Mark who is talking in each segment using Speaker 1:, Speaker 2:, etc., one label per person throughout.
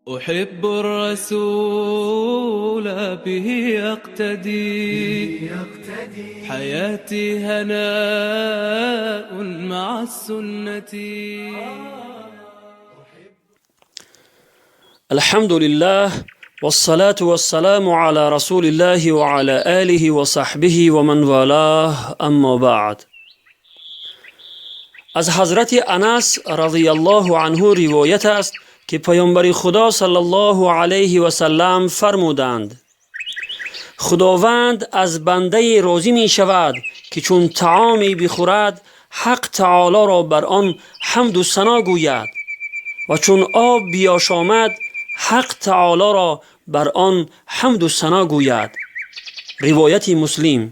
Speaker 1: أحب الرسول به أقتدي، حياتي هناء مع السنة.
Speaker 2: الحمد لله والصلاة والسلام على رسول الله وعلى آله وصحبه ومن والاه، أما بعد. Аз ҳазрати Анас радиаллоҳу анҳу ривоят аст, ки паёмбари Худо саллаллоҳу алайҳи васаллам фармуданд: Худованд аз бандае розӣ мешавад, ки чун таоме бихӯрад, Ҳақ таолоро бар он ҳамду сано гӯяд ва чун об биёшомад, Ҳақ таолоро бар он ҳамду сано гӯяд. Ривояти Муслим.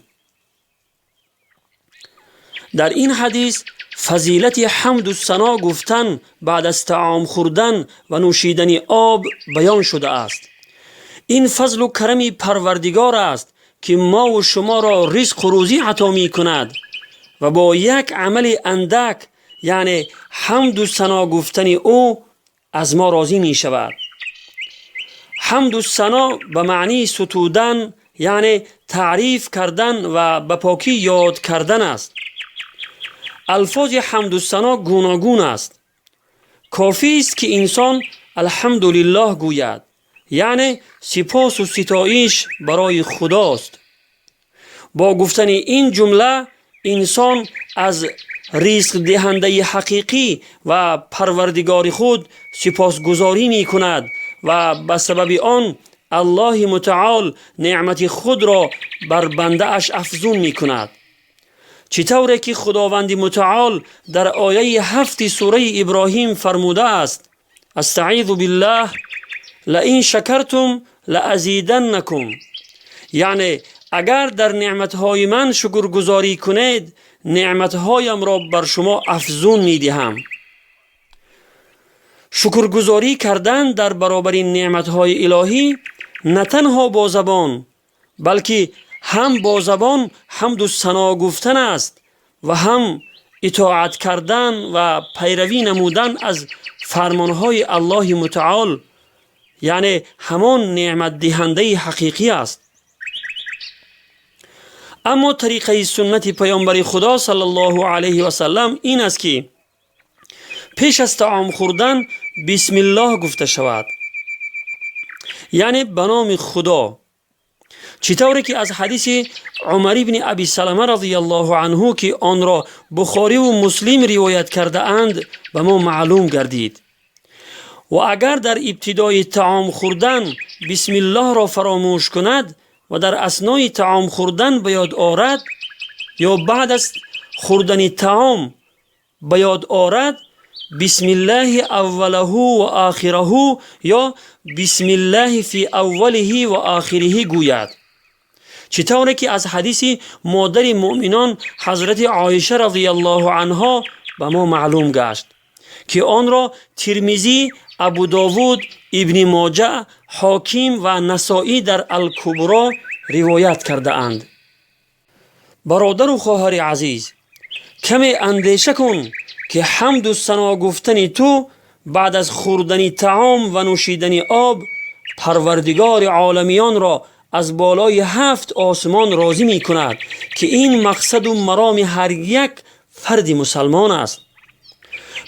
Speaker 2: Дар ин ҳадис фазилати ҳамду сано гуфтан баъд аз таом хӯрдан ва нӯшидани об баён шудааст. Ин фазлу карами Парвардигор аст, ки мову шуморо ризқу рӯзӣ ато мекунад ва бо як амали андак, яъне ҳамду сано гуфтани ӯ, аз мо розӣ мешавад. Ҳамду сано ба маънии сутудан, яъне таъриф кардан ва ба покӣ ёд кардан аст. Алфози ҳамду сано гуногун аст. Кофист, ки инсон алҳамдулиллоҳ гӯяд, яъне сипосу ситоиш барои Худост. Бо гуфтани ин ҷумла инсон аз ризқдиҳандаи ҳақиқӣ ва Парвардигори худ сипосгузорӣ мекунад ва ба сабаби он Аллоҳи мутаол неъмати худро бар бандааш афзун мекунад. Чӣ тавре ки Худованди мутаол дар ояи 7-и сураи Иброҳим фармудааст: астаизу биллаҳ, лаин шакартум лаазиданнакум, яъне агар дар неъматҳои ман шукргузорӣ кунед, неъматҳоямро бар шумо афзун медиҳам. Шукргузорӣ кардан дар баробари неъматҳои илоҳӣ на танҳо бо забон, балки ҳам бо забон ҳамду сано гуфтан аст ва ҳам итоат кардан ва пайравӣ намудан аз фармонҳои Аллоҳи мутаол, яъне ҳамон неъматдиҳандаи ҳақиқӣ аст. Аммо тариқаи суннати паёмбари Худо саллаллоҳу алайҳи васаллам ин аст, ки пеш аз таом хӯрдан бисмиллоҳ гуфта шавад, яъне ба номи Худо. Чӣ тавре ки аз ҳадиси Умар ибни Аби Салама радиаллоҳу анҳу, ки онро Бухориву Муслим ривоят кардаанд, ба мо маълум гардид. Ва агар дар ибтидои таом хӯрдан бисмиллоҳро фаромӯш кунад ва дар аснои таом хӯрдан ба ёд орад ё баъд аз хӯрдани таом ба ёд орад, бисмиллаҳи аввалаҳу ва охираҳу ё бисмиллаҳи фи аввалиҳи ва охириҳи гӯяд. Чӣ тавре ки аз ҳадиси модари муъминон ҳазрати Оиша радиаллоҳу анҳо ба мо маълум гашт, ки онро Тирмизӣ, Абудовуд, Ибни Моҷа, Ҳоким ва Насоӣ дар Алкубро ривоят кардаанд. Бародару хоҳари азиз, каме андеша кун, ки ҳамду сано гуфтани ту баъд аз хӯрдани таом ва нӯшидани об Парвардигори оламиёнро аз болои ҳафт осмон розӣ мекунад, ки ин мақсаду мароми ҳар як фарди мусалмон аст.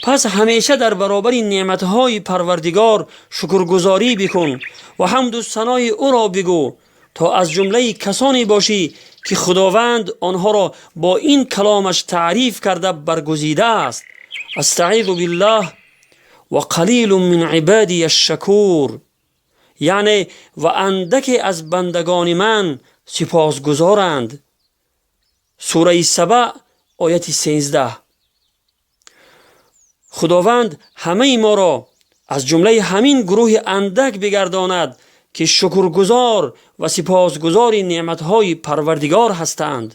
Speaker 2: Пас ҳамеша дар баробари неъматҳои Парвардигор шукргузорӣ бикун ва ҳамду санои ӯро бигӯ, то аз ҷумлаи касоне бошӣ, ки Худованд онҳоро бо ин каломаш таъриф карда баргузидааст: астаизу биллаҳ, ва қалилун мин ибадия шакур, яъне ва андаке аз бандагони ман сипосгузоранд. Сураи Саба, ояти 13. Худованд ҳамаи моро аз ҷумлаи ҳамин гурӯҳи андак бигардонад, ки шукргузор ва сипосгузори неъматҳои Парвардигор ҳастанд.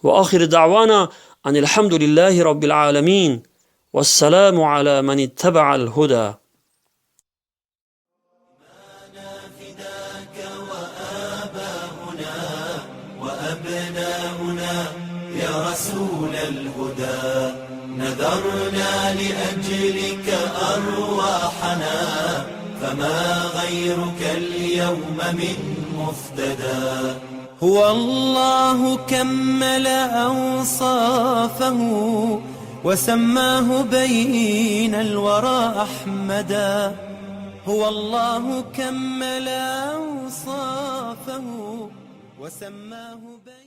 Speaker 2: Ва охири даъвана ан алҳамду лиллаҳи робби лъоламин, вассаламу ала ман иттабаа алҳуда.
Speaker 3: فداك وآباؤنا وأبناؤنا يا رسول الهدى، نذرنا لأجلك أرواحنا. فما غيرك اليوم من مفتدى.
Speaker 1: هو الله كمل أوصافه وسماه بين الورى أحمدا. هو الله كمل أوصافه وسماه بين